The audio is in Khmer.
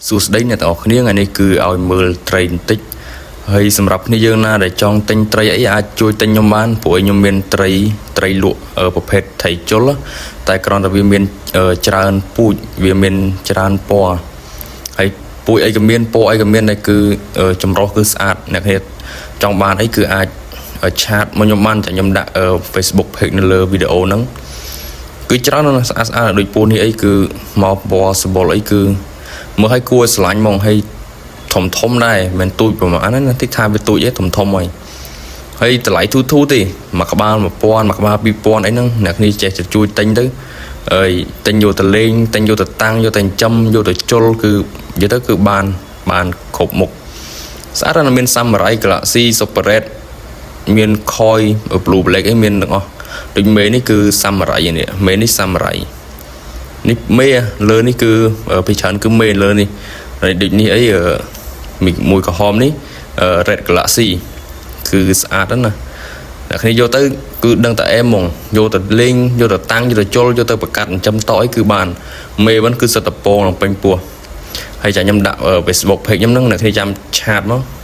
សួស្តីអ្នកទាំងអស់គ្នាថ្ងៃនេះគឺឲ្យមើលត្រីបន្តិចហើយសម្រាប់គ្នាយើងណាដែលចង់ទិញត្រីអីអាចជួយទិញខ្ញុំបានព្រោះខ្ញុំមានត្រីត្រីលក់ប្រភេទថៃជុលតែគ្រាន់តែវាមានច្រើនពូជវាមានច្រើនពណ៌ហើយពូជអីក៏មានពណ៌អីក៏មានដែរគឺចម្រុះគឺស្អាតអ្នកគ្នាចង់បានអីគឺអាច chat មកខ្ញុំបានតែខ្ញុំដាក់ Facebook page នៅលើវីដេអូហ្នឹងគឺច្រើនណាស់ស្អាតស្អាតដូចពូនេះអីគឺមកពណ៌សបុលអីគឺមើលឲ្យគួរឲ្យស្រឡាញ់ហ្មងហើយធំធំដែរមិនទូចប្រហែលណាតិចថាវាទូចទេធំធំហើយហើយតម្លៃធូរធូរទេមួយក្បាល1000មួយក្បាល2000អីហ្នឹងអ្នកគ្នាចេះតែជួយទិញទៅហើយទិញយកទៅលេងទិញយកទៅតាំងយកទៅចិញ្ចឹមយកទៅជុលគឺនិយាយទៅគឺបានបានគ្រប់មុខស្អាតណាស់មាន Samurai Galaxy Super Red មាន Koi Blue Black អីមានទាំងអស់ដូចមេនេះគឺ Samurai នេះមេនេះ Samurai នេះមេលើនេះគឺពីច្រើនគឺមេលើនេះហើយដូចនេះអីមួយក្រហមនេះ Red Galaxy គឺស្អាតណាស់អ្នកគ្នាយកទៅគឺដឹងតែអែមហ្មងយកទៅលេងយកទៅតាំងយកទៅជុលយកទៅប្រកាត់ចិញ្ចឹមតអីគឺបានមេវិញគឺសិតតពងនឹងពេញពោះហើយចាខ្ញុំដាក់ Facebook page ខ្ញុំហ្នឹងអ្នកគ្នាចាំ chat មក។